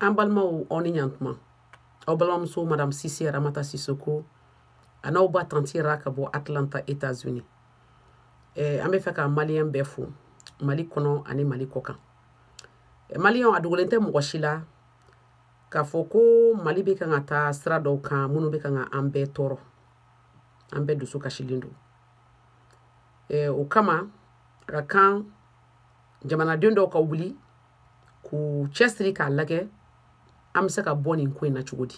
An balimaw, aw ni ɲantuma. Aw balimamuso Madame Sise Ramata Sisoko a n'aw ba tantie Ra ka bɔ Atlanta, États-Unis. An bɛ fɛ ka malien bɛɛ fo, Mali kɔnɔ ani Mali kɔ kan. Maliyɛnw, a dogolen tɛ mɔgɔ si la k'a fɔ ko Mali bɛ kan ka taa sira dɔw kan minnu bɛ kan ka an bɛɛ tɔɔrɔ, an bɛɛ dusu kasilen don. O kama, a ka kan jamanaden dɔw ka wuli k'u cɛsiri k'a lajɛ an bɛ se ka bɔ nin ko in na cogo di.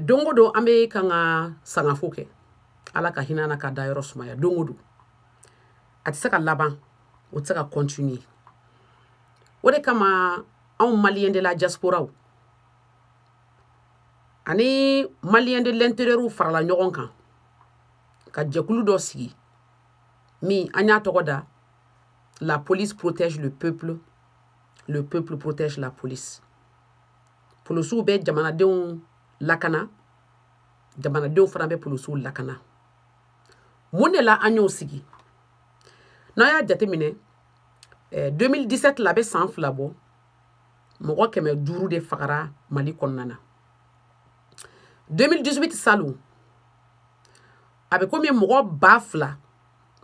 Don o don an bɛ kan ka sangafo kɛ, Ala ka hinɛ na ka da yɔrɔ sumaya. Don o don a tɛ se ka laban, o tɛ se ka continuer. O de kama, anw malien de la diaspora ani malien de l'intérieur farala ɲɔgɔn kan ka jɛkulu dɔ sigi min an y'a tɔgɔ da "La police protège le peuple, le peuple protège la police". Polisiw bɛ jamanadenw lakana, jamanadenw fana bɛ polisiw lakana. Mun de la an y'o sigi? N'an y'a jateminɛ, 2017 la, a bɛ san 2 bɔ, mɔgɔ 500 de fagara Mali kɔnɔna na. 2018 salon, a bɛ komi mɔgɔ 2000,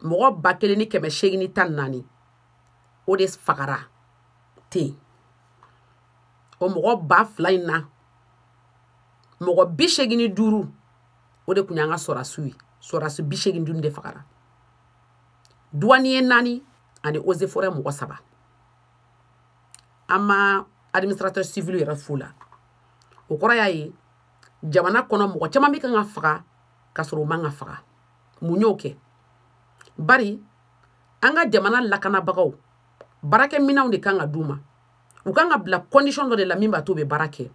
mɔgɔ 1814, o de fagara ten. O mɔgɔ 2000 in na, mɔgɔ 85, o de tun y'an ka sɔrɔdasiw ye. Sɔrɔdasi 85 de fagara, douanier naani ani eaux et forêt mɔgɔ saba. An ma administrateur civil yɛrɛ fo la. O kɔrɔ y'a ye jamana kɔnɔ mɔgɔ caman bɛ kan ka faga ka sɔrɔ u man ka faga. Mun y'o kɛ? Bari an ka jamana lakanabagaw, baarakɛminɛnw de kan ka d'u ma. U kan ka bila condition dɔ de la min b'a to u bɛ baara kɛ.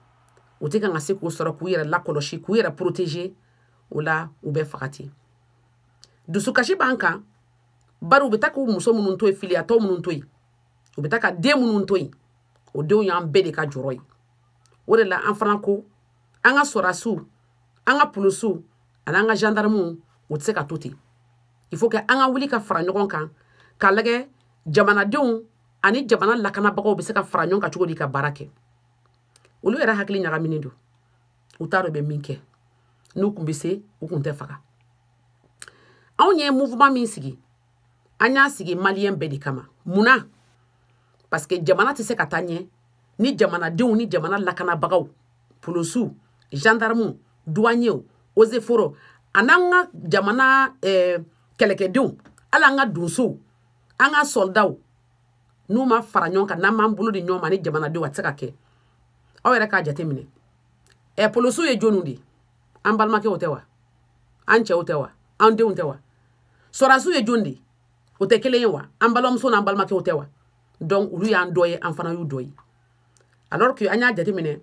U tɛ kan ka se k'o sɔrɔ k'u yɛrɛ lakɔlɔsi, k'u yɛrɛ protéger. O la, u bɛ faga ten. Dusukasi b'an kan, bari u bɛ taa k'u muso minnu to yen, filiyatɔ minnu to yen, u bɛ taa ka den minnu to yen, o denw y'an bɛɛ de ka jɔrɔ ye. O de la, an fana ko an ka sɔrɔdasiw, an ka polisiw ani an ka gendarmew, u tɛ se ka to ten. Il faut que an ka wuli ka fara ɲɔgɔn kan k'a lajɛ jamanadenw ani jamana lakanabagaw bɛ se ka fara ɲɔgɔn kan cogo di ka baara kɛ. Olu yɛrɛ hakili ɲagaminen don, u t'a dɔn bɛ min kɛ. N'u kun bɛ se, u kun tɛ faga. Anw ye mouvement min sigi, an y'a sigi malien bɛɛ de kama. Munna? Parce que jamana tɛ se ka taa ɲɛ ni jamanadenw ni jamana lakanabagaw, polisiw, gendarmew, douaniers, eaux et forêts, an'an ka jamana kɛlɛkɛdenw, hali an ka donsow, an ka soldaw, n'u ma fara ɲɔgɔn kan, n'an m'an bolo di ɲɔgɔn ma ni jamanadenw, a tɛ se ka kɛ. Aw yɛrɛ k'a jateminɛ, polisiw ye jɔnniw de ye? An balimakɛw tɛ wa? An cɛw tɛ wa? An denw tɛ wa? Sɔrɔdasiw ye jɔn de ye? O tɛ kelen ye wa? An balimamuso n'an balimakɛw tɛ wa? Donc olu y'an dɔ ye, an fana y'u dɔ ye. Alors que an y'a jateminɛ,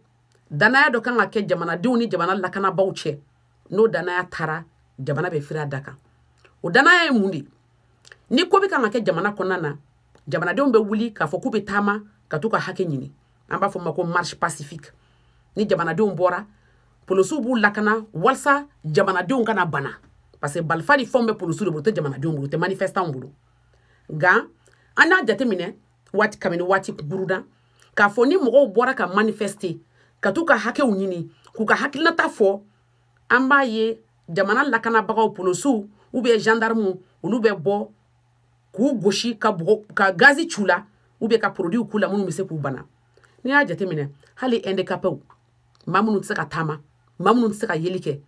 danaya dɔ kan ka kɛ jamanadenw ni jamana lakanabaaw cɛ. N'o danaya taara, jamana bɛ firi a da kan. O danaya ye mun de? Ni ko bɛ kan ka kɛ jamana kɔnɔna na, jamanadenw bɛ wuli k'a fɔ k'u bɛ taama ka t'u ka hakɛ ɲini. An b'a fɔ ma ko marche pacifique. Ni jamanadenw bɔra, polisiw b'u lakana walasa jamanadenw kana bana, parce que balifa ni fɛnw bɛ polisiw de bolo, o tɛ jamanadenw bolo, o tɛ manifestants bolo. Nka an y'a jateminɛ waati, kabini waati buruda, k'a fɔ ni mɔgɔw bɔra ka manifester ka t'u ka hakɛw ɲini, k'u ka hakilinata fɔ, an b'a ye jamana lakanabagaw, polisiw ou bien gendarmew, olu bɛ bɔ k'u gosi ka bugɔ, ka gazi c'u la ou bien ka produit k'u la minnu bɛ se k'u bana. N'i y'a jateminɛ, hali handicapéw, maa minnu tɛ se ka taama, maa minnu tɛ se ka yeli kɛ,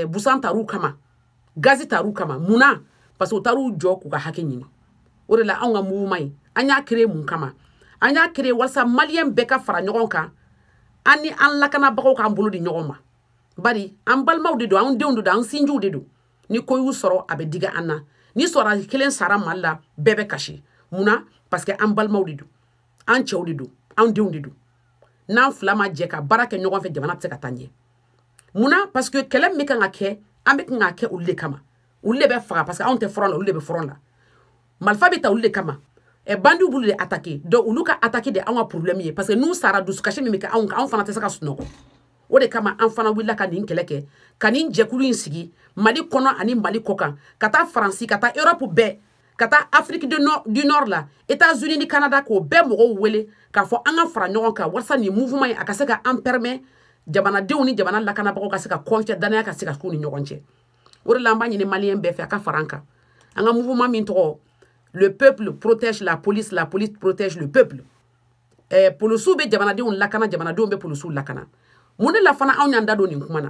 busan tar'u kama, gazi tar'u kama. Munna? Parce que u taar'u jɔ k'u ka hakɛ ɲini. O de la, anw ka mouvement in, an y'a créé mun kama? An y'a créé walasa malien bɛɛ ka fara ɲɔgɔn kan, an ni an lakanabagaw k'an bolo di ɲɔgɔn ma, bari an balimaw de don, an denw de don, an sinjiw de don. Ni ko y'u sɔrɔ, a bɛ digi an na. Ni sɔrɔ kelen sara Mali la, bɛɛ bɛ kasi. Munna? Parce que an balimaw de don, an cɛw de don, an denw de don. N'an fila ma jɛ ka baara kɛ ɲɔgɔn fɛ, jamana tɛ se ka taa ɲɛ. Munna? Parce que kɛlɛ min bɛ kan ka kɛ, an bɛ kan k'a kɛ olu de kama. Olu de bɛ faga, parce que anw tɛ front la, olu de bɛ front la. Marifa bɛ ta olu de kama. Bandiw b'olu de attaquer. Donc olu ka attaquer de anw ka problème ye, parce que n'u sara, dusukasi min bɛ kɛ anw kan, anw fana tɛ se ka sunɔgɔ. O de kama an fana wulila ka nin kɛlɛ kɛ, ka nin jɛkulu in sigi Mali kɔnɔ ani Mali kɔ kan, ka taa Faransi, ka taa Europe bɛɛ. Ka taa Afrique du Nord la, États-Unis ni Canada, k'o bɛɛ mɔgɔw wele k'a fɔ an ka fara ɲɔgɔn kan walasa nin mouvement in a ka se ka an permet jamanadenw ni jamana lakanabagaw ka se ka confiance, danaya ka se ka k'u ni ɲɔgɔn cɛ. O de la an b'a ɲini malien bɛɛ fɛ a ka fara an kan. An ka mouvement min tɔgɔ le peuple protège la police, la police protège le peuple. Polisiw bɛ jamanadenw lakana, jamanadenw bɛ polisiw lakana. Mun de la fana anw y'an da don nin kuma na?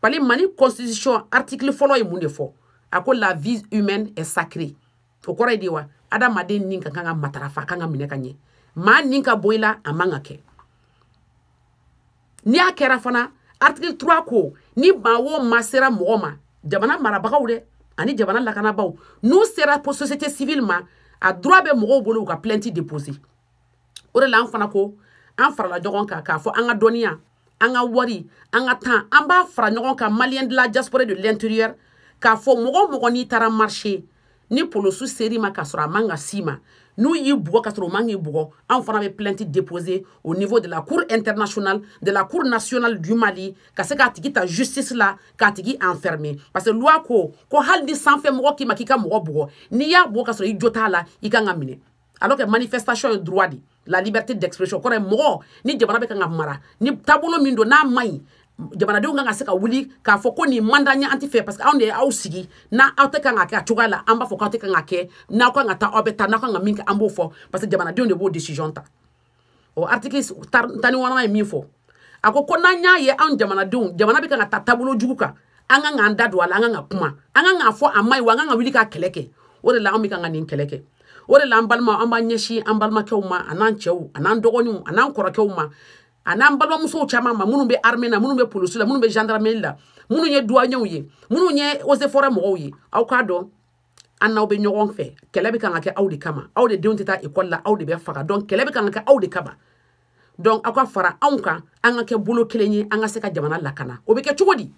Pali Mali constitution article fɔlɔ ye mun de fɔ? A ko la vie humaine est sacrée. O kɔrɔ ye di wa? Adamaden ni ka kan ka matarafa, kan ka minɛ ka ɲɛ. Maa ni ka bɔ i la, a man ka kɛ. N'i y'a kɛra fana, article 3 ko ni maa o maa sera mɔgɔ ma, jamana marabagaw dɛ ani jamana lakanabaaw, n'u sera société civile ma, a droit bɛ mɔgɔw bolo u ka plainte déposer. O de la an fana ko an farala ɲɔgɔn kan k'a fɔ an ka dɔnniya, an ka wari, an ka temps, an b'a fara ɲɔgɔn kan malien de la diaspora de l'intérieur k'a fɔ mɔgɔ o mɔgɔ n'i taara marché ni polosiw ser'i ma k'a sɔrɔ a man ka s'i ma, n'u y'i bugɔ k'a sɔrɔ u man k'i bugɔ, anw fana bɛ plainte déposer au niveau de la cour internationale, de la cour nationale du Mali, ka se k'a tigi ta justice la, k'a tigi enfermer. Parce que loi ko hali ni sanfɛ mɔgɔ k'i ma k'i ka mɔgɔ bugɔ, n'i y'a bugɔ k'a sɔrɔ i jo t'a la, i kan ka minɛ. Alors que manifestation ye droit de, la liberté d'expression kɔrɔ ye mɔgɔ ni jamana bɛ kan ka mara ni taabolo min don n'a man ɲi, jamanadenw kan ka se ka wuli k'a fɔ ko nin man d'an ye, an tɛ fɛ, parce que anw de y'aw sigi, n'a aw tɛ kan ka kɛ a cogoya la, an b'a fɔ k'aw tɛ kan ka kɛ, n'aw kan ka taa aw bɛ taa, n'aw kan ka min kɛ an b'o fɔ, parce que jamanadenw de b'o décision ta. O article 16 ye min fɔ, a ko ko n'an y'a ye anw jamanadenw, jamana bɛ kan ka taa taabolo jugu kan, an kan k'an da don a la, an kan ka kuma, an kan k'a fɔ a ma ɲi wa, an kan ka wuli k'a kɛlɛ kɛ. O de la anw bɛ kan ka nin kɛlɛ kɛ. O de la an balima, an b'an ɲɛsin an balimakɛw ma, a n'an cɛw, a n'an dɔgɔninw, a n'an kɔrɔkɛw ma, a n'an balimamusow caman ma, minnu bɛ armée na, minnu bɛ polisi la, minnu bɛ gendarmerie la, minnu ye douaniers ye, minnu ye eaux et forêts mɔgɔw ye. Aw k'a dɔn an n'aw bɛ ɲɔgɔn fɛ, kɛlɛ bɛ kan ka kɛ aw de kama, aw de denw tɛ taa école la, aw de bɛ faga, donc kɛlɛ bɛ kan ka kɛ aw de kama. Donc aw ka fara anw kan, an ka kɛ bolo kelen ye, an ka se ka jamana lakana. O bɛ kɛ cogo di?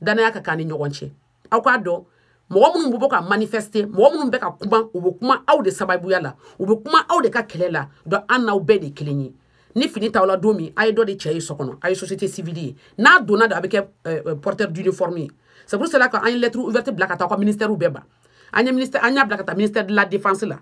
Danaya ka k'an ni ɲɔgɔn cɛ. Aw k'a dɔn mɔgɔ minnu bɛ bɔ ka manifester, mɔgɔ minnu bɛ ka kuma, u bɛ kuma aw de sababuya la, u bɛ kuma aw de ka kɛlɛ la. Donc an n'aw bɛɛ de kelen ye. Ni fini t'aw la don min, a ye dɔ de cɛ ye so kɔnɔ, a ye société civile ye, n'a donna de a bɛ kɛ porteur d'uniforme ye. C'est pour cela que an ye lettre ouverte bila ka taa aw ka ministère bɛɛ ma. An ye ministère, an y'a bila ka taa ministère de la défense la,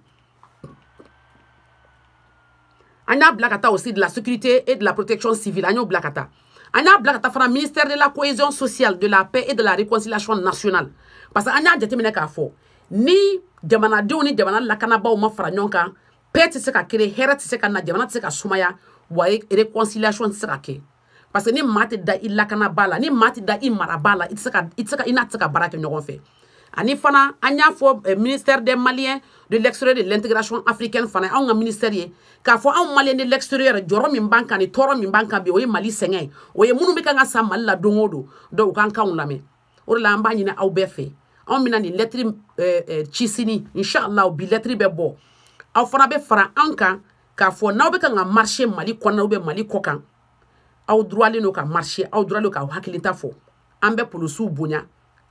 an y'a bila ka taa aussi de la sécurité et de la protection civile, an y'o bila ka taa. An y'a bila ka taa fana ministère de la cohésion sociale, de la paix et de la réconciliation nationale. Parce que an y'a jateminɛ k'a fɔ ni jamanadenw ni jamana lakanabaaw ma fara ɲɔgɔn kan, paix tɛ se ka créer, hɛrɛ tɛ se ka na, jamana tɛ se ka sumaya, wa réconciliation tɛ se ka kɛ. Parce que ni maa tɛ da i lakanabaa la, ni maa tɛ da i marabaa la, i tɛ se ka, i tɛ se ka, i n'a tɛ se ka baara kɛ ɲɔgɔn fɛ. Ani fana an y'a fɔ ministère des Maliens de l'extérieur de l'intégration africaine fana, anw ka ministère ye k'a fɔ anw Maliens de l'extérieur jɔyɔrɔ min b'an kan ni tɔɔrɔ min b'an kan bi, o ye Mali sɛgɛn ye, o ye minnu bɛ kan ka sa Mali la don o don. Donc u k'an kanw lamɛn. O de la an b'a ɲini aw bɛɛ fɛ, anw bɛna nin lettre ci sini, inchallah bi lettre bɛ bɔ, aw fana bɛ fara an kan k'a fɔ n'aw bɛ kan ka marcher Mali kɔnɔna ou bien Mali kɔ kan, aw droitlen don ka marcher, aw droitlen don k'aw hakilita fɔ. An bɛ polisiw bonya,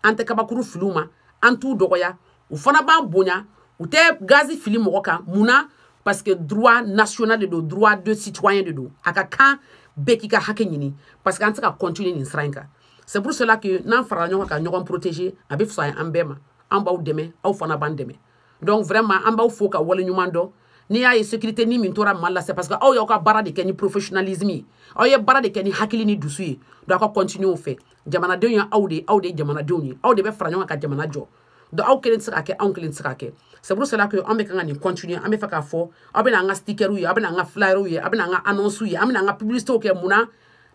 an tɛ kabakuru fili u ma, an t'u dɔgɔya, u fana b'an bonya, u tɛ gazi fili mɔgɔ kan. Mun na? Parce que droit national de don, droit de citoyen de don, a ka kan bɛɛ k'i ka hakɛ ɲini, parce que an tɛ se ka continuer nin sira in kan. C'est pour cela que n'an farala ɲɔgɔn kan ka ɲɔgɔn protéger, a bɛ fisaya an bɛɛ ma. An b'aw dɛmɛ, aw fana b'an dɛmɛ. Donc vraiment an b'aw fo ka waleɲuman dɔn. N'i y'a ye sécurité ni min tora Mali la, c'est parce que aw y'aw ka baara de kɛ ni professionnalisme ye, aw ye baara de kɛ ni hakili ni dusu ye. Donc aw ka continuer o fɛ. Jamanadenw ye aw de ye, aw de ye jamanadenw ye, aw de bɛ fara ɲɔgɔn kan ka jamana jɔ. Donc aw kelen tɛ se ka kɛ, anw kelen tɛ se ka kɛ. C'est pour cela que an bɛ kan ka nin continuer. An bɛ fɛ k'a fɔ aw bɛna an ka stickerw ye, aw bɛna an ka flyerw ye, aw bɛna an ka annonces ye, an bɛna an ka publicités kɛ. Mun na?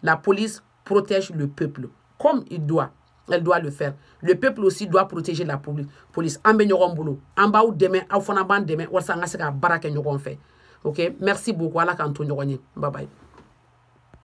La police protège le peuple comme il doit, elle doit le faire. Le peuple aussi doit protéger la police. An bɛ ɲɔgɔn bolo, an b'aw dɛmɛ, aw fana b'an dɛmɛ walasa an ka se ka baara kɛ ɲɔgɔn fɛ. Ok, merci beaucoup. Ala k'an to ɲɔgɔn ye. Bye bye.